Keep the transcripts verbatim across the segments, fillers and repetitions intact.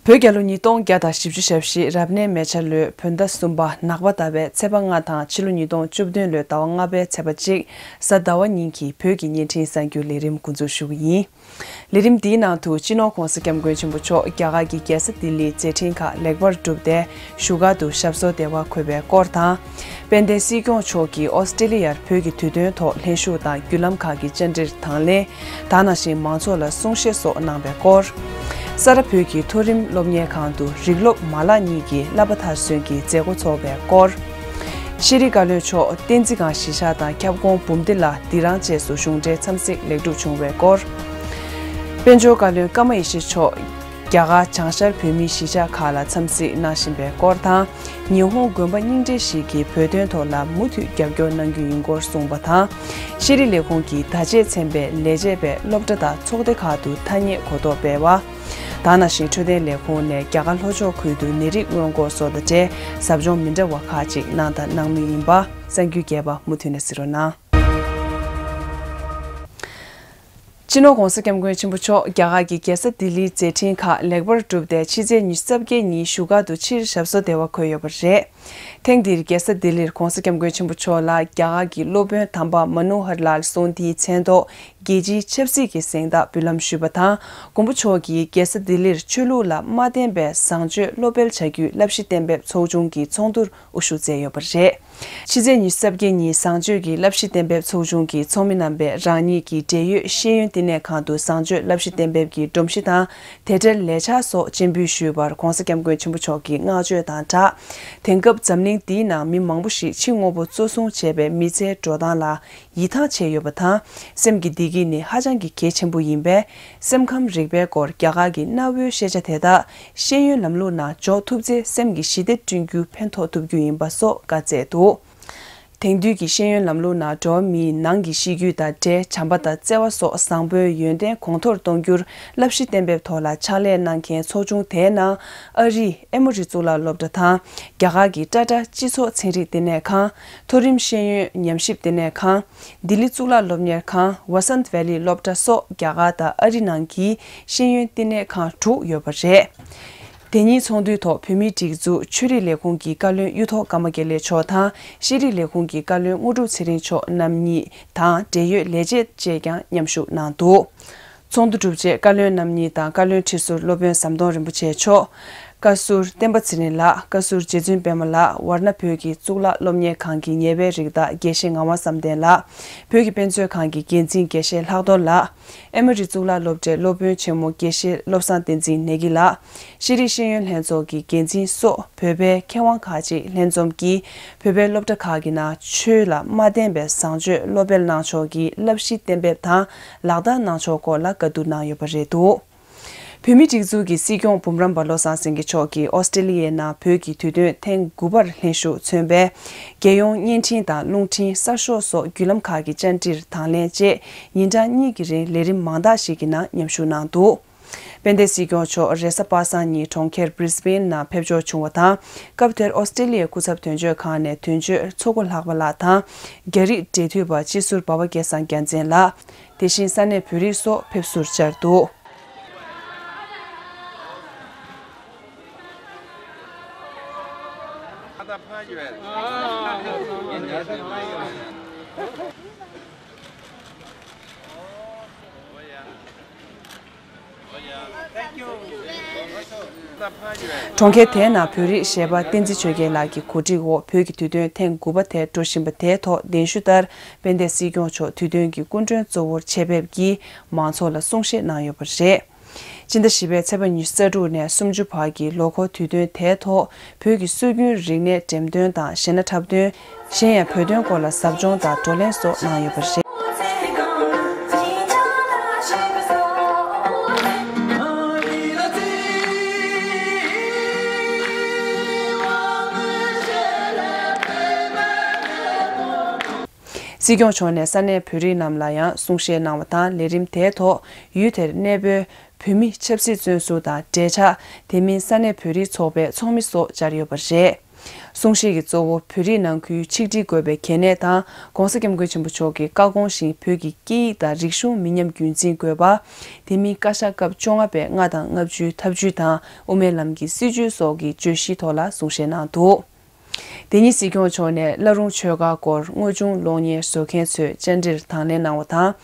བོད་རྒྱལ་ལོ་ཉིས་སྟོང་བརྒྱ་དང་བཞི་བཅུ་ཞེ་བཞི་རབ་གནས་མེ་བྱ་ལོའི་བོད་ཟླ་གསུམ་པ་ནག་པ་ཟླ་བའི་ཚེས་པ་ལྔ་དང་ཕྱི་ལོ་ཉིས་སྟོང་བཅུ་བདུན་ལོའི་ཟླ་བ་ལྔ་པའི་ཚེས་པ་གཅིག་གཟའ་ཟླ་བ་ཉིན་གྱི་བོད་ཀྱི་བརྙན་འཕྲིན་གསར་འགྱུར་ལས་རིམ་འགོ་འཛུགས་ཞུ་གི་ཡིན། ལས་རིམ་འདིའི་ནང་དུ་སྤྱི་ནོར་༧གོང་ས་༧སྐྱབས་མགོན་ཆེན་པོ་མཆོག་རྒྱ་གར་གྱི་རྒྱལ་ས་ལྡི་ལིའི་མཛད་འཕྲིན་ཁག་ལེགས་པར་གྲུབ་སྟེ་བཞུགས་སྒར་དུ་ཞབས་སོར་བདེ་བར་འཁོད་པའི་སྐོར་དང་། དཔལ་ལྡན་སྲིད་སྐྱོང་མཆོག་གིས་ཨོ་སི་ཀྲི་ལི་ཡར་བོད་ཀྱི་དུས་སྟོན་ཐོག་ལྷན་ཞུགས་དང་བརྒྱུད་ལམ་ཁག་གི་བཅར་འདྲིར་དང་ལེན། ད་ནང་བཞིན་མང་ཚོགས་ལ་གསུང་བཤད་སོགས་གནང་བའི་སྐོར། ས་རཱ་བོད་ཀྱི་མཐོ་རིམ་སློབ་གཉེར་ཁང་དུ་རིགས་སློབ་མ་ལག་གཉིས་ཀྱི་བསླབ་པ་མཐར་སོན་གྱི་མཛད་སྒོ་འཚོགས་པའི་སྐོར། ཤེས་རིག་བཀའ་བློན་མཆོག་བསྟན་འཛིན་སྒང་གཞིས་ཆགས་དང་ཁྱབ་ཁོངས་འབུམ་སྡེ་ལ་སྡིགས་རང་བཅས་སུ་གཞུང་འབྲེལ་འཚམས་གཟིགས་ལེགས་གྲུབ་བྱུང་བའི་སྐོར། དཔལ་འབྱོར་བཀའ་བློན་ཀརྨ་ཡེ་ཤེས་མཆོག་རྒྱ་གར་བྱང་ཤར་བོད་མིའི་གཞིས་ཆགས་ཁག་ལ་འཚམས་གཟིགས་གནང་བཞིན་པའི་སྐོར་དང་། ཉི་ཧོང་དགོན་པ་རྙིང་གྲས་ཤིག་གིས་བོད་དོན་ཐོག་ལ་མུ་མཐུད་རྒྱབ་སྐྱོར་གནང་རྒྱུ་ཡིན་སྐོར་གསུངས་པ་དང་། ཤེས་རིག་ལས་ཁུངས་ཀྱི་བརྡ་ཆད་ཚན་པས་ལས་བྱེད་པས་སློབ་གྲྭ་དང་ཚོགས་སྡེ་ཁག་ཏུ་ཐ་སྙད་གོ་རྟོགས་སྤེལ་བ། ད་ནང་བཞིན་འཕྲོད་བསྟེན་ལས་ཁུངས་ནས་རྒྱ་གར་ལྷོ་ཕྱོགས་ཁུལ་དུ་ནད་རིགས་སྔོན་འགོག་སོགས་དང་འབྲེལ་ཟབ་སྦྱོང་མི་འདྲ་བ་ཁག་ཅིག་གནང་དང་གནང་མུས་ཡིན་པ་གསར་འགྱུར་རྒྱས་པ་མུ་མཐུད་ནས་གཟིགས་རོགས་གནང་། སྤྱི་ནོར་༧གོང་ས་༧སྐྱབས་མགོན་ཆེན་པོ་མཆོག་རྒྱ་གར་གྱི་རྒྱལ་ས་ལྡི་ལིའི་མཛད་འཕྲིན་ཁག་ལེགས་པར་གྲུབ་སྟེ་ཕྱི་ཚེས་ཉི་ཤུ་རྩ་བརྒྱད་ཉིན་བཞུགས་སྒར་དུ་ཕྱིར་ཞབས་སོར་བདེ་བར་འཁོད་ཡོད་པ་རེད། ཐེངས་འདིར་རྒྱལ་ས་ལྡི་ལིར་༧གོང་ས་༧སྐྱབས་མགོན་ཆེན་པོ་མཆོག་ལ་རྒྱ་གར་གྱི་སློབ་དཔོན་དམ་པ་མ་ནུ་ཧར་ལཱལ་གསུང་ཐིག་མཚན་ཐོག་རྒྱལ་སྤྱིའི་ཆབ་སྲིད་ཀྱི་གཟེངས་རྟགས་འབུལ་ལམ་ཞུས་པ་དང་། མགོན་པོ་མཆོག་གིས་རྒྱལ་ས་ལྡི་ལིར་ཆོས་ལུགས་ལ་མ་བརྟེན་པའི་བཟང་སྤྱོད་སློབ་སྤེལ་བྱ་རྒྱུའི་བསླབ་གཞི་གཏན་འབེབས་ཚོགས་ཆུང་གི་ཚོགས་འདུར་དབུ་བཞུགས་མཛད་ཡོད་པ་རེད། ཕྱི་ཚེས་ཉི་ཤུ་རྩ་བརྒྱད་ཉིན་བཟང་སྤྱོད་ཀྱི་བསླབ་གཞི་གཏན་འབེབས་ཚོགས་ཆུང་གི་ཚོགས་མི་རྣམ་པས་རང་ཉིད་ཀྱི་འབྲེལ་ཡོད་ཤེས་ཡོན་བསྟི་གནས་ཁང་དུ་བཟང་སྤྱོད་བསླབ་གཞི་གཏན་འབེབས་ཀྱི་སྒྲོམ་གཞི་དང་དེ་འབྲེལ་ལས་འཆར་སོགས་སྤྱན་འབུལ་ཞུས་པར་༧གོང་ས་༧སྐྱབས་མགོན་ཆེན་པོ་མཆོག་གིས་བསྔགས་བརྗོད་དང་སྦྲགས། དེང་སྐབས་འཛམ་གླིང་འདིའི་ནང་མི་མང་པོ་ཞིག་ཕྱི་དངོས་པོ་གཙོ་བཟུང་བྱས་པའི་མི་ཚེའི་འགྲོ་སྟངས་ལ་ཡིད་ཐང་ཆད་ཡོད་པ་དང་། སེམས་ཀྱི་བདེ་སྐྱིད་ནི་ཧ་ཅང་གི་གལ་ཆེན་པོ་ཡིན་པས། སེམས་ཁམས་རིག་པའི་སྐོར་རྒྱ་གར་གྱི་གནའ་བོའི་ཤེས་བྱ་དེ་དག་ཤེས་ཡོན་ལམ་ལུགས་ནང་འཇོག་ཐུབ་ཚེ་སེམས་ཀྱི་ཞི་བདེ་བསྐྲུན་རྒྱུ་ཕན་ཐོགས་ཐུབ་རྒྱུ་ཡིན་པ་སོགས་བཀའ་སྩལ་འདུག་དེང་དུས་ཀྱི་ཤེས་ཡོན་ལམ་ལུགས་ནང་འགྲོ་བ་མིའི་ནང་གི་གཤིས་རྒྱུད་དང་འབྲེལ་བྱམས་པ་དང་བརྩེ་བ་སོགས་བཟང་པོའི་ཡོན་ཏན་གོང་མཐོར་གཏོང་རྒྱུར་བསླབ་གཞི་གཏན་འབེབས་ཐོག་ལ་ཕྱག་ལས་གནང་མཁན་ཚོགས་ཆུང་དེའི་ནང་ཨ་རིའི་ཨེ་མོ་རི་གཙུག་ལག་སློབ་གྲྭ་དང་རྒྱ་གར་གྱི་ཊ་ཊ་སྤྱི་ཚོགས་ཚན་རིག་བསྟི་གནས་ཁང་། མཐོ་རིམ་ཤེས་ཡོན་ཉམས་ཞིབ་བསྟི་གནས་ཁང་། ལྡི་ལི་གཙུག་ལག་སློབ་གཉེར་ཁང་། ཝ་སན་ཏ་ཝེ་ལི་སློབ་གྲྭ་སོགས་རྒྱ་གར་དང་ཨ་རི་ནང་གི་ཤེས་ཡོན་བསྟི་གནས་ཁང་དྲུག་ཡོད་པ་རེད། དེ་ཉིན་ཚོགས་འདུའི་ཐོག་བོད་མིའི་སྒྲིག་འཛུགས་ཆོས་རིག་ལས་ཁུངས་ཀྱི་བཀའ་བློན་གཡུ་ཐོག་ཀརྨ་དགེ་ལེགས་མཆོག་དང་ཤེས་རིག་ལས་ཁུངས་ཀྱི་བཀའ་བློན་དངོས་གྲུབ་ཚེ་རིང་མཆོག་རྣམ་གཉིས་དང་འབྲེལ་ཡོད་ལས་བྱེད་བཅས་ཀྱང་མཉམ་ཞུགས་གནང་འདུག་ཚོགས་འདུ་གྲུབ་རྗེས་བཀའ་བློན་རྣམ་གཉིས་དང་བཀའ་བློན་ཁྲི་ཟུར་སློབ་དཔོན་ཟམ་གདོང་རིན་པོ་ཆེ་མཆོག་བཀའ་ཟུར་བསྟན་པ་ཚེ་རིང་ལགས། བཀའ་ཟུར་རྗེ་བཙུན་པད་མ་ལགས། ཝར་ན་བོད་ཀྱི་གཙུག་ལག་སློབ་གཉེར་ཁང་གི་ཉེ་བའི་རིགས་བདག་དགེ་བཤེས་ངག་དབང་བསམ་གཏན་ལགས། བོད་ཀྱི་དཔེ་མཛོད་ཁང་གི་འགན་འཛིན་དགེ་བཤེས་ལྷག་རྡོར་ལགས། ཨེ་མོ་རི་གཙུག་ལག་སློབ་གྲྭའི་སློབ་དཔོན་ཆེན་མོ་དགེ་བཤེས་བློ་བཟང་བསྟན་འཛིན་ནེ་གི་ལགས། ཤེས་རིག་ཤེས་ཡོན་ལྷན་ཚོགས་ཀྱི་འགན་འཛིན་སོགས་བོད་པའི་མཁས་དབང་ཁག་ཅིག་ལྷན་འཛོམས་ཀྱིས་བོད་པའི་སློབ་གྲྭ་ཁག་གི་ནང་ཆོས་ལ་མ་བརྟེན་པའི་བཟང་སྤྱོད་སློབ་སྤེལ་གནང་ཕྱོགས་ཀྱི་བསླབ་གཞི་གཏན་འབེབས་དང་ལག་བསྟར་གནང་ཕྱོགས་སྐོར་ལ་བཀའ་བསྡུར་གནང་ཡོད་པ་རེད་འདུག་བོད་མིའི་སྒྲིག་འཛུགས་ཀྱི་སྲིད་སྐྱོང་འབུམ་རམས་པ་བློ་བཟང་སེང་གེ་མཆོག་གིས་ཨོ་སི་ཀྲི་ལི་ཡའི་ནང་བོད་ཀྱི་དུས་སྟོན་ཐེངས་དགུ་པར་ལྷན་ཞུགས་མཚོན་པའི་རྒྱལ་ཡོངས་བརྙན་འཕྲིན་དང་རླུང་འཕྲིན་གསར་ཤོག་སོགས་བརྒྱུད་ལམ་ཁག་གི་བཅར་འདྲིར་དང་ལེན་བཅས་ཉིན་གྲངས་གཉིས་ཀྱི་རིང་ལས་རིམ་མང་དག་ཞིག་གི་ནང་མཉམ་ཞུགས་གནང་འདུག་དཔལ་ལྡན་སྲིད་སྐྱོང་མཆོག་རེས་གཟའ་པ་སངས་ཉིན་གྲོང་ཁྱེར་Brisbane་ནང་ཕེབས་འབྱོར་བྱུང་བ་དང་། སྐབས་དེར་ཨོ་སི་ཀྲི་ལི་ཡའི་སྐུ་ཚབ་དོན་གཅོད་ཁང་ནས་དོན་གཅོད་མཚོ་སྒོ་ལྷག་པ་ལགས་དང་། རྒྱ་རིགས་འབྲེལ་མཐུད་པ་སྤྱི་ཟུར་འབའ་བ་སྐལ་བཟང་རྒྱལ་མཚན་ལགས། དེ་བཞིན་ས་གནས་བོད་རིགས་སོགས་ཕེབས་བསུར་བཅར་འདུག་གྲོང་ཁྱེར་དེའི་ནང་བོད་རིགས་གཞས་པ་བསྟན་འཛིན་ཆོས་རྒྱལ་ལགས་ཀྱི་གོ་སྒྲིག་འོག་བོད་ཀྱི་དུས་སྟོན་ཐེངས་དགུ་པ་དེ་འགྲོ་བཞིན་པ་དེའི་ཐོག་གདན་ཞུ་ལྟར་དཔལ་ལྡན་སྲིད་སྐྱོང་མཆོག་དུས་སྟོན་གྱི་སྐུ་མགྲོན་གཙོ་བོར་ཆེད་ཕེབས་ཀྱིས་མང་ཚོགས་ལ་གསུང་བཤད་གནང་ཡོད་པ་རེད། སྤྱི་ཟླ་བཞི་པའི་ཚེས་པ་ཉི་ཤུ་རྩ་དྲུག་ནས་སུམ་ཅུ་བར་གྱི་ལོ་འཁོར་དུས་སྟོན་དེའི་ཐོག་བོད་ཀྱི་སྲོལ་རྒྱུན་རིག་གནས་འགྲེམས་སྟོན་དང་གཞས་སྣ་འཁྲབ་སྟོན། གཞན་ཡང་བོད་དོན་སྐོར་ལ་ཟབ་སྦྱོང་དང་བགྲོ་གླེང་སོགས་གནང་ཡོད་པ་རེད། སྲིད་སྐྱོང་མཆོག་ནས་ས་གནས་བོད་རིགས་རྣམས་ལ་ཡང་གསུང་བཤད་གནང་བ་དང་། ལས་རིམ་དེའི་ཐོག་ཡུལ་དེར་གནས་སྤོའི་བོད་མི་ཆབ་སྲིད་བཙོན་ཟུར་དང་འབྲེལ་ཆགས་དེ་མིན་ས་གནས་བོད་རིགས་ཚོགས་པའི་ཚོགས་མི་སོགས་བཅར་ཡོད་པ་རེད། གསུང་བཤད་ཀྱི་གཙོ་བོ་བོད་རིགས་ནང་ཁུལ་ཆིག་སྒྲིལ་དགོས་པའི་གལ་གནད་དང་། ྋགོང་ས་ྋསྐྱབས་མགོན་ཆེན་པོ་མཆོག་གི་བཀའ་དགོངས་བཞིན་བོད་ཀྱི་སྐད་ཡིག་དང་རིག་གཞུང་མི་ཉམས་རྒྱུན་འཛིན་དགོས་པ། དེ་མིན་བཀའ་ཤག་སྐབས་བཅོ་ལྔ་པའི་ལྔ་དང་ལྔ་བཅུའི་ཐབས་ཇུས་དང་དབུ་མའི་ལམ་གྱི་སྲིད་བྱུས་སོགས་ཀྱི་བརྗོད་གཞིའི་ཐོག་ལ་གསུང་བཤད་གནང་འདུག་དེ་ཉིན་སྲིད་སྐྱོང་མཆོག་ནས་བླ་རུང་ཆོས་སྒར་སྐོར་དངོས་བྱུང་གློག་བརྙན་བཟོ་མཁན་ཚོས་བཅར་འདྲིར་དང་ལེན་གནང་བ་དང་།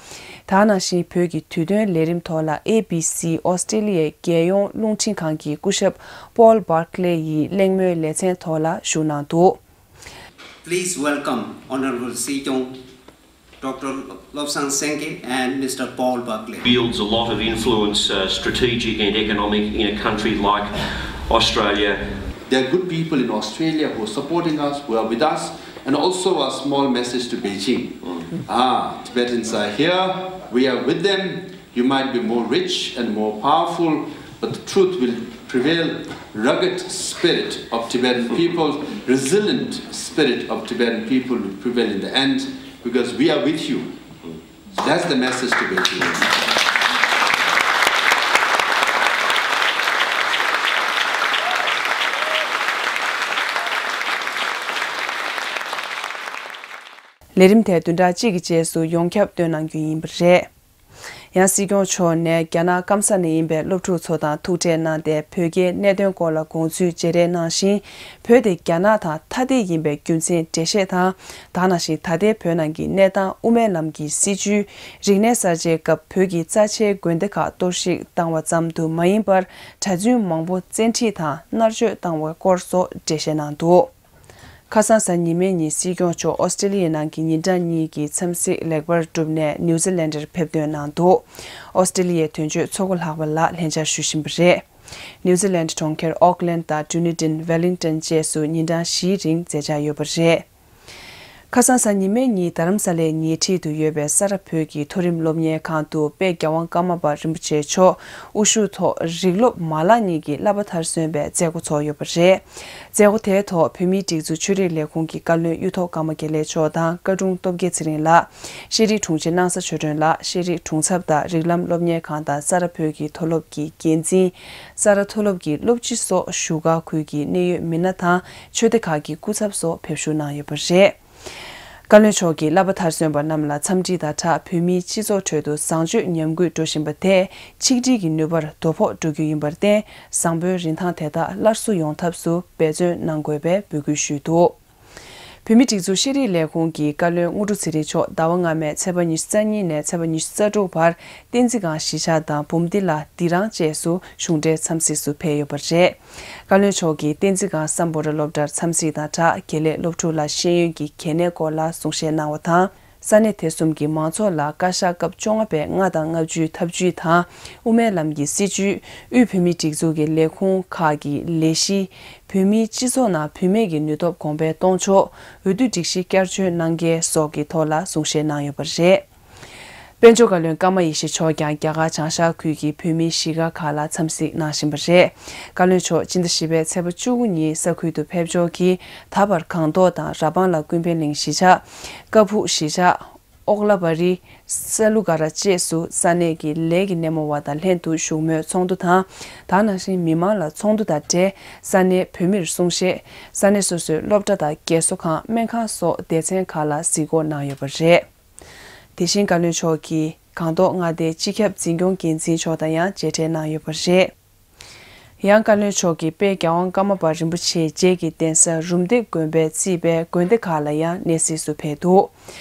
དེ་ནང་བཞིན་བོད་ཀྱི་དུས་སྟོན་ལས་རིམ་ཐོག་ལ་ཨེ་བྷི་སི་ཨོ་སི་ཀྲི་ལི་ཡའི་རྒྱལ་ཡོངས་རླུང་འཕྲིན་ཁང་གི་སྐུ་ཞབས་པོལ་བྷར་ཀླེ་ཡིས་གླེང་མོལ་ལེ་ཚན་ཐོག་ལ་ཞུགས་གནང་འདུག Please welcome Honorable Sikyong, Doctor Lobsang Sangay and Mister Paul Barclay. Wields a lot of influence, uh, strategic and economic, in a country like Australia. There are good people in Australia who are supporting us, who are with us, and also a small message to Beijing. Mm. Ah, Tibetans are here, we are with them. You might be more rich and more powerful, but the truth will prevail. Rugged spirit of Tibetan people, resilient spirit of Tibetan people will prevail in the end, because we are with you. That's the message to Beijing. ལས་རིམ་དེ་བདུན་ཕྲག་གཅིག་གི་རྗེས་སུ་ཡོངས་ཁྱབ་བཏོན་གནང་རྒྱུ་ཡིན་པ་རེད། ཡང་སྲིད་སྐྱོང་མཆོག་ནས་རྒྱ་ནག་སྐམ་ས་ནས་ཡིན་པའི་སློབ་ཕྲུག་ཚོ་དང་ཐུག་འཕྲད་གནང་སྟེ། བོད་རྒྱའི་གནད་དོན་སྐོར་ལ་དགོངས་ཚུལ་བརྗེ་རེས་གནང་ཞིང་། བོད་དེ་རྒྱ་ནག་དང་ཐ་དད་ཡིན་པའི་རྒྱུ་མཚན་འགྲེལ་བཤད་དང་། དེ་ནང་བཞིན་ད་ལྟའི་བོད་ནང་གི་གནས་སྟངས། དབུ་མའི་ལམ་གྱི་སྲིད་བྱུས། རིག་གནས་གསར་བརྗེའི་སྐབས་བོད་ཀྱི་རྩ་ཆེའི་དགོན་སྡེ་ཁག་གཏོར་བཤིག་བཏང་བ་ཙམ་དུ་མ་ཡིན་པར། གྲྭ་བཙུན་མང་པོ་བཙན་ཁྲིད་དང་མནར་གཅོད་བཏང་བའི་སྐོར་སོགས་འགྲེལ་བཤད་གནང་འདུག་ཁ་སང་གཟའ་ཉི་མའི་ཉིན་སྲིད་སྐྱོང་མཆོག་ཨོ་སི་ཀྲི་ལི་ཡའི་ནང་གི་ཉིན་གྲངས་གཉིས་ཀྱི་འཚམས་གཟིགས་ལེགས་པར་གྲུབ་ནས་ནིའུ་ཛི་ལན་ཌར་ཕེབས་ཐོན་གནང་འདུག་ཨོ་སི་ཀྲི་ལི་ཡའི་དོན་གཅོད་མཚོ་སྒོ་ལྷག་པ་ལགས་ལྷན་བཅར་ཞུ་བཞིན་པ་རེད། ནིའུ་ཛི་ལན་ཌི་གྲོང་ཁྱེར་ཨོག་ལན་དང་ཌུ་ནི་ཌིན་ཝེ་ལིང་ཊོན་བཅས་སུ་ཉིན་གྲངས་བཞིའི་རིང་མཛད་འཆར་ཡོད་པ་རེད། ཁ་སང་གཟའ་ཉི་མའི་ཉིན་རྡ་རམ་ས་ལའི་ཉེ་འཁྲིས་དུ་ཡོད་པའི་ས་རཱ་བོད་ཀྱི་མཐོ་རིམ་སློབ་གཉེར་ཁང་དུ་དཔལ་རྒྱལ་དབང་ཀརྨ་པ་རིན་པོ་ཆེ་མཆོག་དབུ་བཞུགས་ཐོག་རིགས་སློབ་མ་ལག་གཉིས་ཀྱི་བསླབ་པ་མཐར་སོན་པའི་མཛད་སྒོ་ཚོགས་ཡོད་པ་རེད། མཛད་སྒོ་དེའི་ཐོག་བོད་མིའི་སྒྲིག་འཛུགས་ཆོས་རིག་ལས་ཁུངས་ཀྱི་བཀའ་བློན་གཡུ་ཐོག་ཀརྨ་དགེ་ལེགས་མཆོག་དང་བཀའ་དྲུང་སྟོབས་རྒྱལ་ཚེ་རིང་ལགས། ཤེས་རིག་དྲུང་ཆེ་སྣང་ས་ཆོས་སྒྲོན་ལགས། ཤེས་རིག་དྲུང་ཚབ་དང་རིགས་ལམ་སློབ་གཉེར་ཁང་དང་ས་རཱ་བོད་ཀྱི་མཐོ་སློབ་ཀྱི་འགན་འཛིན། ས་རཱ་མཐོ་སློབ་ཀྱི་སློབ་སྤྱི་སོགས་བཞུགས་སྒར་ཁུལ་གྱི་གནད་ཡོད་མི་སྣ་དང་ཆོས་སྡེ་ཁག་གི་སྐུ་ཚབ་སོགས་ཕེབས་ཞུགས་གནང་ཡོད་པ་རེད། བཀའ་བློན་མཆོག་གིས་བསླབ་པ་མཐར་སོན་པ་རྣམས་ལ་འཚམས་འདྲི་དང་སྦྲགས། བོད་མིའི་སྤྱི་ཚོགས་ཁྲོད་དུ་བཟང་སྤྱོད་ཉམས་རྒུད་འགྲོ་བཞིན་པ་དེས་ཆིག་སྒྲིལ་གྱི་ནུས་པར་དོ་ཕོག་འགྲོ་རྒྱུ་ཡིན་པར་བརྟེན། བཟང་པོའི་རིན་ཐང་དེ་དག་སླར་གསོ་ཡོང་ཐབས་སུ་འབད་བརྩོན་གནང་དགོས་པའི་འབོད་སྐུལ་ཞུས་འདུག་བོད་མིའི་སྒྲིག་འཛུགས་ཤེས་རིག་ལས་ཁུངས་ཀྱི་བཀའ་བློན་དངོས་གྲུབ་ཚེ་རིང་མཆོག་ཟླ་བ་སྔ་མའི་ཚེས་པ་ཉི་ཤུ་རྩ་གཉིས་ནས་ཚེས་པ་ཉི་ཤུ་རྩ་དྲུག་བར་བསྟན་འཛིན་སྒང་གཞིས་ཆགས་དང་འབུམ་སྡེ་ལ་སྡིགས་རང་བཅས་སུ་གཞུང་འབྲེལ་འཚམས་གཟིགས་སུ་ཕེབས་ཡོད་པ་རེད། བཀའ་བློན་མཆོག་གིས་བསྟན་འཛིན་སྒང་སམ་བྷོ་ཊ་སློབ་གྲྭར་འཚམས་གཟིགས་དང་སྦྲགས། དགེ་ལས་སློབ་ཕྲུག་ལ་ཤེས་ཡོན་གྱི་གལ་གནད་སྐོར་ལ་གསུང་བཤད་གནང་བ་དང་། ས་གནས་དེ་གསུམ་གྱི་མང་ཚོགས་ལ་བཀའ་ཤག་སྐབས་བཅོ་ལྔ་པའི་ལྔ་དང་ལྔ་བཅུའི་ཐབས་ཇུས་དང་། དབུ་མའི་ལམ་གྱི་སྲིད་བྱུས། དབུས་བོད་མིའི་སྒྲིག་འཛུགས་ཀྱི་ལས་ཁུངས་ཁག་གི་ལས་གཞི། བོད་མིའི་སྤྱི་ཚོགས་ནང་བུད་མེད་ཀྱི་ནུས་སྟོབས་གོང་འཕེལ་གཏོང་ཕྱོགས། འོས་བསྡུ་སྒྲིག་གཞི་བསྐྱར་བཅོས་གནང་གལ་སོགས་ཀྱི་ཐོག་ལ་གསུང་བཤད་གནང་ཡོད་པ་རེད། དཔལ་འབྱོར་བཀའ་བློན་ཀརྨ་ཡེ་ཤེས་མཆོག་ཀྱང་རྒྱ་གར་བྱང་ཤར་ཁུལ་གྱི་བོད་མིའི་གཞིས་སྒར་ཁག་ལ་འཚམས་གཟིགས་གནང་བཞིན་པ་རེད། བཀའ་བློན་མཆོག་སྤྱི་ཟླ་བཞི་པའི་ཚེས་པ་བཅུ་དགུ་ཉིན་ས་ཁུལ་དུ་ཕེབས་འབྱོར་གྱིས། ད་བར་སྒང་ཏོག་དང་ར་སྤང་ལ་ཀུན་ཕན་གླིང་གཞིས་ཆགས། ཀ་ཕུག་གཞིས་ཆགས། ཨོག་ལ་བ་རི། ས་ལུ་ག་ར་བཅས་སུ་ས་གནས་ཀྱི་ལས་ཀྱི་སྣེ་མོ་བ་དང་ལྷན་དུ་བཞུགས་མོལ་ཚོགས་འདུ་དང་། དེ་ནང་བཞིན་མི་མང་ལ་ཚོགས་འདུ་དང་འབྲེལ་ས་གནས་བོད་མིར་གསུང་བཤད། ས་གནས་སོ་སོའི་སློབ་གྲྭ་དང་རྒས་གསོ་ཁང་། སྨན་ཁང་སོགས་སྡེ་ཚན་ཁག་ལ་གཟིགས་སྐོར་གནང་ཡོད་པ་རེད། དེ་བཞིན་བཀའ་བློན་མཆོག་གིས་སྒང་ཏོག་མངའ་སྡེའི་སྤྱི་ཁྱབ་འཛིན་སྐྱོང་འགན་འཛིན་མཆོག་དང་ཡང་མཇལ་འཕྲད་གནང་ཡོད་པ་རེད། ཡང་བཀའ་བློན་མཆོག་གིས་དཔལ་རྒྱལ་དབང་ཀརྨ་པ་རིན་པོ་ཆེའི་རྗེས་ཀྱི་གདན་ས་རུམ་བཏེག་དགོན་པས་གཙོས་པའི་དགོན་སྡེ་ཁག་ལ་ཡང་གནས་གཟིགས་སུ་ཕེབས་འདུག་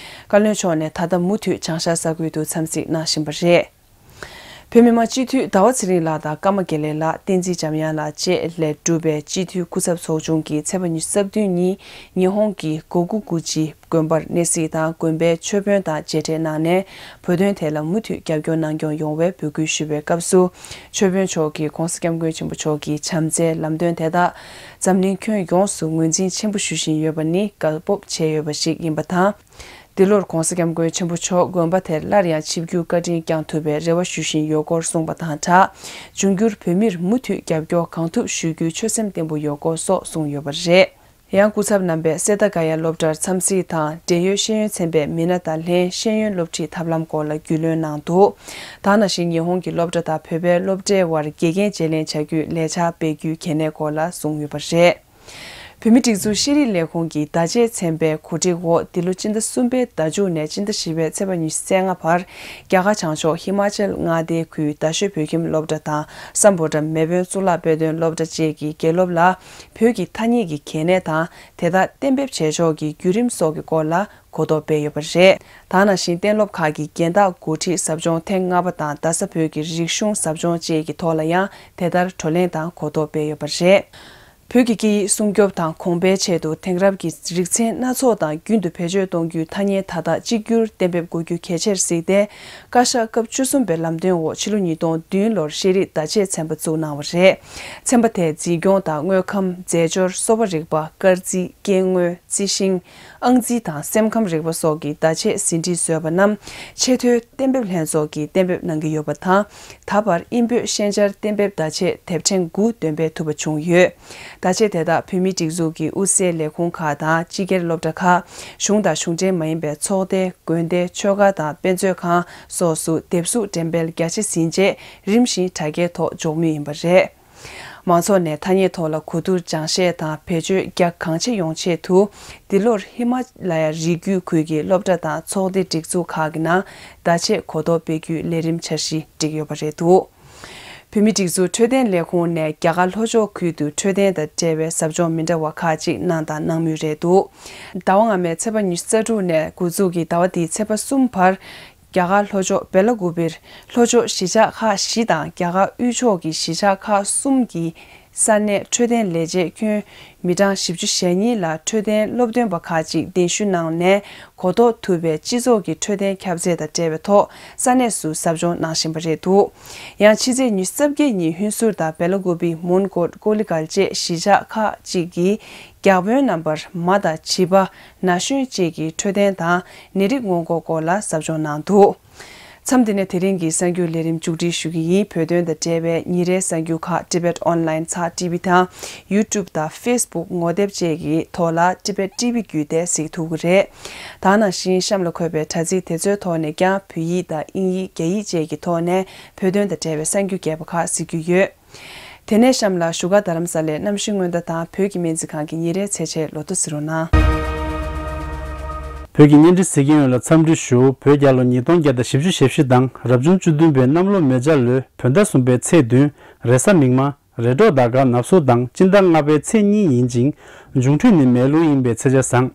བཀའ་བློན་མཆོག་ནས་ད་ལྟ་མུ་མཐུད་བྱང་ཤར་ས་ཁུལ་དུ་འཚམས་གཟིགས་གནང་བཞིན་པ་རེད། བོད་མི་མང་སྤྱི་འཐུས་ཟླ་བ་ཚེ་རིང་ལགས་དང་ཀརྨ་དགེ་ལེགས་ལགས། བསྟན་འཛིན་འཇམ་དབྱངས་ལགས་བཅས་ལས་གྲུབ་པའི་སྤྱི་འཐུས་སྐུ་ཚབ་ཚོགས་ཆུང་གིས་ཚེས་པ་ཉི་ཤུ་རྩ་བདུན་ཉིན་ཉི་ཧོང་གི་གོ་ཀུ་གུ་ཅི་དགོན་པར་གནས་གཟིགས་དང་། དགོན་པའི་ཆོས་དཔོན་དང་མཇལ་འཕྲད་གནང་ནས། བོད་དོན་ཐད་ལ་མུ་མཐུད་རྒྱབ་སྐྱོར་གནང་སྐྱོང་ཡོང་བའི་འབོད་སྐུལ་ཞུ་བའི་སྐབས་སུ། ཆོས་དཔོན་མཆོག་གིས་ྋགོང་ས་ྋསྐྱབས་མགོན་ཆེན་པོ་མཆོག་གི་བྱམས་བརྩེའི་ལམ་སྟོན་དེ་དག་འཛམ་གླིང་ཁྱོན་ཡོངས་སུ་ངོས་འཛིན་ཆེན་པོ་ཞུ་བཞིན་ཡོད་པ་ནི་དགའ་སྤོབས་བྱས་ཡོད་པ་ཞིག་ཡིན་པ་དང་། འདི་ལོར་ྋགོང་ས་ྋསྐྱབས་མགོན་ཆེན་པོ་མཆོག་དགོན་པ་དེར་སླར་ཡང་ཆིབས་བསྒྱུར་བཀའ་དྲིན་བསྐྱང་ཐུབ་པའི་རེ་བ་ཞུ་བཞིན་ཡོད་སྐོར་གསུངས་པ་དང་སྦྲགས། འབྱུང་འགྱུར་བོད་མིར་མུ་མཐུད་རྒྱབ་སྐྱོར་གང་ཐུབ་ཞུ་རྒྱུའི་ཆོད་སེམས་བརྟན་པོ་ཡོད་སྐོར་སོགས་གསུངས་ཡོད་པ་རེད། ཡང་སྐུ་ཚབ་རྣམ་པས་སེ་ད་ག་ཡ་སློབ་གྲྭར་འཚམས་གཟིགས་དང་། འབྲེལ་ཡོད་ཤེས་ཡོན་ཚན་པའི་མི་སྣ་དང་ལྷན་ཤེས་ཡོན་སློབ་ཁྲིད་ཐབས་ལམ་སྐོར་ལ་རྒྱུས་ལོན་གནང་འདུག་དེ་ནང་བཞིན་ཉི་ཧོང་གི་སློབ་གྲྭ་དང་བོད་པའི་སློབ་གྲྭའི་དབར་དགེ་རྒན་བརྗེ་ལེན་བྱ་རྒྱུའི་ལས་འཆར་སྤེལ་རྒྱུའི་གལ་གནད་སྐོར་ལ་གསུངས་ཡོད་པ་རེད། བོད་མིའི་སྒྲིག་འཛུགས་ཤེས་རིག་ལས་ཁུངས་ཀྱི་བརྡ་ཆད་ཚན་པའི་གོ་སྒྲིག་འོག་འདི་ལོ་སྤྱི་ཟླ་གསུམ་པའི་ཟླ་མཇུག་ནས་སྤྱི་ཟླ་བཞི་པའི་ཚེས་པ་ཉི་ཤུ་རྩ་ལྔ་བར། རྒྱ་གར་བྱང་ཕྱོགས་ཧི་མ་ཅལ་མངའ་སྡེའི་ཁུལ་རྡ་ཤོད་བོད་ཁྱིམ་སློབ་གྲྭ་དང་སམ་བྷོ་ཊ་མེས་དབོན་གཙུག་ལག་དཔེ་སྟོན་སློབ་གྲྭ་བཅས་ཀྱི་དགེ་སློབ་ལ། བོད་ཀྱི་ཐ་སྙད་ཀྱི་གལ་གནད་དང་། དེ་དག་གཏན་འབེབས་བྱེད་ཕྱོགས་ཀྱི་བརྒྱུད་རིམ་སོགས་ཀྱི་སྐོར་ལ་གོ་རྟོགས་སྤེལ་ཡོད་པ་རེད། ད་ནང་བཞིན་གཏན་སློབ་ཁག་གི་རྒན་བདག་འགོ་ཁྲིད་ཟབ་སྦྱོང་ཐེངས་ལྔ་པ་དང་རྡ་ས་བོད་ཀྱི་རིག་གཞུང་ཟབ་སྦྱོང་བཅས་ཀྱི་ཐོག་ལ་ཡང་དེ་ལྟར་བགྲོ་གླེང་དང་གོ་རྟོགས་སྤེལ་ཡོད་པ་རེད། བོད་ཀྱི་སྐད་ཡིག་སྲུང་སྐྱོབ་དང་གོང་འཕེལ་ཆེད་དུ་དེང་རབས་ཀྱི་རིག་ཚན་སྣ་ཚོགས་དང་རྒྱུན་དུ་བེད་སྤྱོད་གཏོང་རྒྱུའི་ཐ་སྙད་ད་དག་གཅིག་གྱུར་གཏན་འབེབས་དགོས་རྒྱུ་གལ་ཆེར་གཟིགས་ཏེ། བཀའ་ཤག་སྐབས་བཅུ་གསུམ་པའི་ལམ་སྟོན་འོག་ཕྱི་ལོ་ཉིས་སྟོང་བདུན་ལོར་ཤེས་རིག་བརྡ་ཆད་ཚན་པ་བཙུགས་གནང་བ་རེད། ཚན་པ་དེས་འཛིན་སྐྱོང་དང་དངོས་ཁམས། རྫས་སྦྱོར། གསོ་བ་རིག་པ། སྐར་རྩིས། སྐྱེ་དངོས། རྩི་ཤིང་། ཨང་རྩིས་དང་སེམས་ཁམས་རིག་པ་སོགས་ཀྱི་བརྡ་ཆད་ཟིན་བྲིས་བཟོས་པ་རྣམས་ཆེས་མཐོའི་གཏན་འབེབས་ལྷན་ཚོགས་ཀྱིས་གཏན་འབེབས་གནང་གི་ཡོད་པ་དང་། ད་བར་དབྱིན་བོད་ཤན་སྦྱར་གཏན་འབེབས་བརྡ་ཆད་དེབ་ཕྲེང་དགུ་འདོན་སྤེལ་ཐུབ་པ་བྱུང་ཡོད། བརྡ་ཆད་དེ་དག་བོད་མིའི་སྒྲིག་འཛུགས་ཀྱི་དབུ་གསས་ལས་ཁུངས་ཁག་དང་སྤྱི་སྒེར་སློབ་གྲྭ་ཁག་གཞུང་དང་གཞུང་འབྲེལ་མ་ཡིན་པའི་ཚོགས་སྡེ། དགོན་སྡེ། ཆོས་སྒར་དང་དཔེ་མཛོད་ཁང་སོགས་སུ་དེབ་གཟུགས་འགྲེམས་སྤེལ་རྒྱ་ཆེ་ཟིན་རྗེས་རིམ་བཞིན་དྲ་རྒྱའི་ཐོག་འཇོག་མུས་ཡིན་པ་རེད། མང་ཚོགས་ནས་ཐ་སྙད་ཐོག་ལ་གོ་བསྡུར་སྦྱང་བཤད་དང་བེད་སྤྱོད་རྒྱ་གང་ཆེ་ཡོང་ཆེད་དུ། འདི་ལོར་ཧི་མ་ལ་ཡ་རི་རྒྱུད་ཁུལ་གྱི་སློབ་གྲྭ་དང་ཚོགས་སྡེ་སྒྲིག་འཛུགས་ཁག་གི་ནང་བརྡ་ཆད་གོ་རྟོགས་སྤེལ་རྒྱུའི་ལས་རིམ་འཆར་གཞི་བསྒྲིགས་ཡོད་པ་རེད་འདུག་བོད་མིའི་སྒྲིག་འཛུགས་འཕྲོད་བསྟེན་ལས་ཁུངས་ནས་རྒྱ་གར་ལྷོ་ཕྱོགས་ཁུལ་དུ་འཕྲོད་བསྟེན་དང་འབྲེལ་བའི་ཟབ་སྦྱོང་མི་འདྲ་བ་ཁག་ཅིག་གནང་དང་གནང་མུས་རེད་འདུག་ཟླ་བ་སྔ་མའི་ཚེས་པ་ཉི་ཤུ་རྩ་དྲུག་ནས་འགོ་འཛུགས་ཀྱིས་ཟླ་བ་འདིའི་ཚེས་པ་གསུམ་བར། རྒྱ་གར་ལྷོ་ཕྱོགས་སྦེ་ལ་ཀུ་པེར་ལྷོ་ཕྱོགས་གཞིས་ཆགས་ཁག་བཞི་དང་རྒྱ་གར་དབུས་ཕྱོགས་ཀྱི་གཞིས་ཆགས་ཁག་གསུམ་གྱི་ས་གནས་འཕྲོད་བསྟེན་ལས་བྱེད་ཁྱོན་མི་གྲངས་བཞི་བཅུ་ཞེ་གཉིས་ལ་འཕྲོད་བསྟེན་སློབ་སྟོན་པ་ཁག་ཅིག་གདན་ཞུ་གནང་ནས་གོ་རྟོགས་ཐུབ་པའི་སྤྱི་ཚོགས་ཀྱི་འཕྲོད་བསྟེན་ཁྱབ་ཚད་དང་འབྲེལ་བའི་ཐོག་ས་གནས་སུ་ཟབ་སྦྱོང་གནང་བཞིན་པ་རེད་འདུག་ཡང་ཕྱི་ཚེས་ཉི་ཤུ་རྩ་བརྒྱད་ཉིན་ཧུན་སུར་དང་སྦེ་ལ་ཀུ་པི། མོན་གྷོ། ཀོ་ལི་གྷལ་བཅས་གཞིས་ཆགས་ཁག་ཅིག་གི་རྒྱ་དཔོན་རྣམ་པར་མ་དང་བྱིས་པ། ན་གཞོན་བཅས་ཀྱི་འཕྲོད་བསྟེན་དང་ནད་རིགས་སྔོན་འགོག་སྐོར་ལ་ཟབ་སྦྱོང་གནང་འདུག་མཚམས་འདི་ནས་དེ་རིང་གི་གསར་འགྱུར་ལས་རིམ་མཇུག་སྒྲིལ་ཞུ་གི་ཡིན། བོད་དོན་དང་འབྲེལ་བའི་ཉིན་རེའི་གསར་འགྱུར་ཁག་Tibet Online ཚགས་ཊི་བི་དང་YouTube དང་Facebook ངོ་དེབ་བཅས་ཀྱི་ཐོག་ལ་Tibet T V བརྒྱུད་དེ་གཟིགས་ཐུབ་ཀྱི་རེད། ད་ནང་བཞིན་གཤམ་ལ་འཁོད་པའི་དྲ་ཚིགས་དེ་ཚོའི་ཐོག་ནས་ཀྱང་བོད་ཡིག་དང་དབྱིན་ཡིག་རྒྱ་ཡིག་བཅས་ཀྱི་ཐོག་ནས་བོད་དོན་དང་འབྲེལ་བའི་གསར་འགྱུར་རྒྱས་པ་ཁག་གཟིགས་རྒྱུ་ཡོད། དེ་ནས་གཤམ་ལ་བཞུགས་སྒར་རྡ་རམ་ས་ལའི་གནམ་གཤིས་སྔོན་བརྡ་དང་བོད་ཀྱི་སྨན་རྩིས་ཁང་གི་ཉིན་རེའི་ཚེས་ཆའི་ལོ་ཐོ་གཟིགས་རོགས་གནང་། བོད་ཀྱི་བརྙན་འཕྲིན་གཟིགས་མཁན་ཡོངས་ལ་འཚམས་འདྲི་ཞུ། བོད་རྒྱལ་ལོ་ཉིས་སྟོང་བརྒྱ་དང་བཞི་བཅུ་ཞེ་བཞི་དང་རབ་བྱུང་བཅུ་བདུན་པའི་གནམ་ལོ་མེ་བྱ་ལོའི་བོད་ཟླ་གསུམ་པའི་ཚེས་བདུན། རེས་གཟའ་མིག་དམར། རེས་གྲོགས་ཟླ་སྐར་ནབ་སོར་དང་སྤྱི་ཟླ་ལྔ་པའི་ཚེས་གཉིས་ཡིན་ཅིང་། འབྱུང་འཕྲོད་ནི་མེ་རླུང་ཡིན་པའི་ཚེས་ཆ་བཟང་།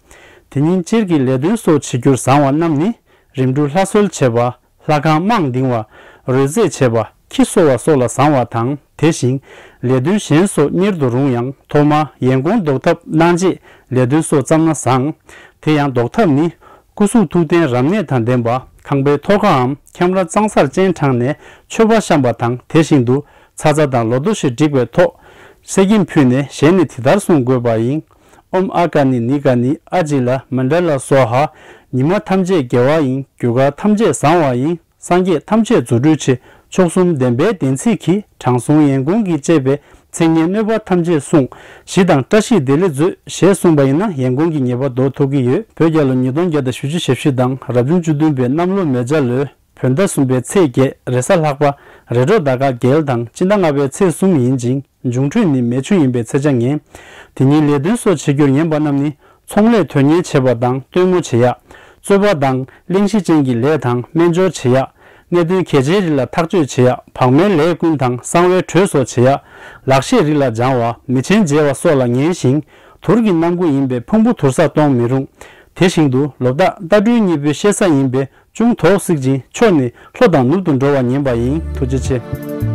དེ་ཉིན་སྤྱིར་གྱི་ལས་དོན་སོགས་བྱེད་རྒྱུར་བཟང་བ་རྣམས་ནི། རིམ་གྲོ་ལྷ་གསོལ་བྱེད་པ། ལྷ་ཁང་དམངས་འདིང་བ། རོལ་རྩེད་བྱེད་པ། ཁྱི་གསོ་བ་སོགས་ལ་བཟང་བ་དང་། དེ་བཞིན་ལས་དོན་གཞན་སོགས་གཉེར་དུ་རུང་ཡང་ཐོག་མར་ཡན་གོང་ལྡོག་ཐབས་གནང་རྗེས་ལས་དོན་སོགས་བརྩམས་ན་བཟང་། དེ་ཡང་ལྡོག་ཐབས་ནི། སྐུ་གཟུགས་ཐུགས་རྟེན་རབ་གནས་དང་ལྡན་པ། ཁང་པའི་ཐོག་ཁའམ་ཁྱམས་ར་གཙང་སར་སྤྱན་དྲངས་ནས་མཆོད་པ་བཤམས་པ་དང་། དེ་བཞིན་དུ་ཚ་ཚ་དང་ལོ་ཐོ་ཞེས་བསྒྲིགས་པའི་ཐོག་གསེར་སྐྱེམས་ཕུལ་ནས་ཞལ་ནས་དེ་ལྟར་གསུང་དགོས་པ་ཡིན། ཨོཾ་ཨ་ཀ་ནི་ནི་ཀ་ནི་ཨ་ཇི་ལ་མན་ཌ་ལ་སྭཱ་ཧཱ། ཉི་མ་ཐམས་ཅད་དགེ་བ་ཡིན། རྒྱུ་སྐར་ཐམས་ཅད་རྫོགས་པ་ཡིན། སངས་རྒྱས་ཐམས་ཅད་རྫུ་འཕྲུལ་ཆེ། མཆོག་གསུམ་བདེན་པའི་བདེན་ཚིག་གིས། དྲང་སྲོང་ཡན་གོང་གིས་བཅས་པའི། མཚན་སྙན་གནོད་པ་ཐམས་ཅད་བསྲུང་། ཞི་དང་བཀྲ་ཤིས་བདེ་ལེགས་མཛོད། ཞེས་གསུངས་པ་ཡིན་ན་ཡན་གོང་གི་ཉེས་པ་ཟློག་ཐུབ་ཀྱི་ཡོད། བོད་རྒྱལ་ལོ་ཉིས་སྟོང་བརྒྱ་དང་བཞི་བཅུ་ཞེ་བཞི་དང་རབ་བྱུང་བཅུ་བདུན་པའི་གནམ་ལོ་མེ་བྱ་ལོའི་བོད་ཟླ་གསུམ་པའི་ཚེས་བརྒྱད། རེས་གཟའ་ལྷག་པ། རེས་གྲོགས་ཟླ་སྐར་རྒྱལ་དང་སྤྱི་ཟླ་ལྔ་པའི་ཚེས་གསུམ་ཡིན་ཅིང་། འབྱུང་འཕྲོད་ནི་མེ་ཆུ་ཡིན་པའི་ཚེས་ཆ་ངན། དེ་ཉིན་ལས་དོན་སོགས་བྱེད་རྒྱུར་ངན་པ་རྣམས་ནི། ཚོང་ལས་དོན་གཉེར་བྱེད་པ་དང་སྟོན་མོ་བྱེད་ཡག། རྩོད་པ་དང་གླེང་གཞི་ཅན་གྱི་ལས་དང་སྨན་སྦྱོར་བྱེད་ཡག། གནད་དོན་གལ་ཆེའི་རིགས་ལ་ཐག་གཅོད་བྱེད་ཡག། བག་མའི་ལས་ཀུན་དང་གསང་བའི་གྲོས་སོགས་བྱེད་ཡག། ལག་ཤེས་རིགས་ལ་སྦྱང་བ། མི་ཆེན་མཇལ་བ་སོགས་ལ་ངན་ཞིང་། དུར་གྱི་གནམ་སྒོ་ཡིན་པས་ཕུང་པོ་དུར་ས་གཏོང་མི་རུང་། དེ་བཞིན་དུ་ལོ་རྟགས་རྟ་སྦྲུལ་གཉིས་པོའི་ཤེ་ས་ཡིན་པས། ཅུང་དོགས་སྲིད་ཅིང་ཕྱོགས་ནི་ལྷོ་དང་ནུབ་ཏུ་འགྲོ་བ་ཉེན་པ་ཡིན། ཐུགས་རྗེ་ཆེ།